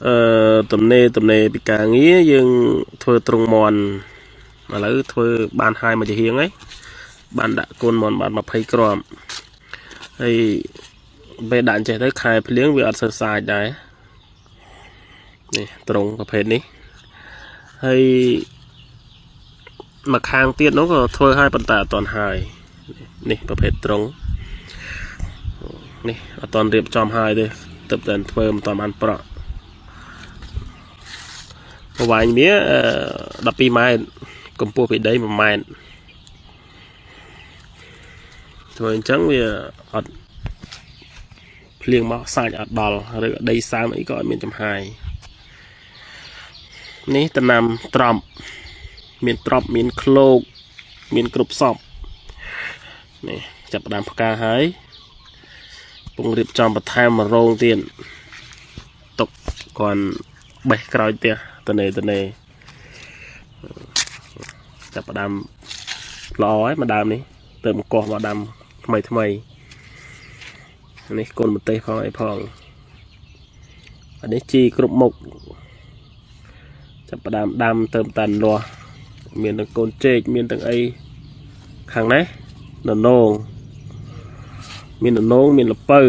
អឺទំនេរទំនេរពីការងារយើងធ្វើត្រង់មន់ឥឡូវធ្វើបានហើយមួយជាហៀងហើយបានដាក់កូនមន់បាន20គ្រាប់ហើយពេលដាក់ចេះទៅខែភ្លៀងវាអត់សូវសាចដែរនេះត្រង់ប្រភេទនេះហើយមកខាងទៀតនោះក៏ធ្វើឲ្យប៉ុន្តែអត់ទាន់ហើយនេះប្រភេទត្រង់នេះអត់ទាន់រៀបចំហើយទេទើបតែធ្វើមិនទាន់បានប្រក់ប្រវែងវា12ម៉ែត្រកម្ពស់ពីដី1ម៉ែត្រធ្វើអញ្ចឹងវាអត់ភ្លៀងមកសាច់អត់ដល់ឬដីសើមអីក៏អត់មានចំហាយនេះតំណាំត្រប់មានត្រប់មានឃ្លោកមានគ្រប់សពនេះចាប់ផ្ដើមផ្កាហើយពងរៀបចំបន្ថែមរោងទៀតទុកគាត់បេះក្រោយផ្ទះតនេតនេចាប់ផ្ដើមល្អហើយមួយដើមនេះទៅមកកោះមកដាំថ្មីថ្មីនេះកូនម្ទេសផងអីផងអានេះជីគ្រប់មុខចាប់ផ្ដើមដាំទៅតាន់លាស់មានទាំងកូនចេកមានទាំងអីខាងនេះននងមានននងមានលពៅ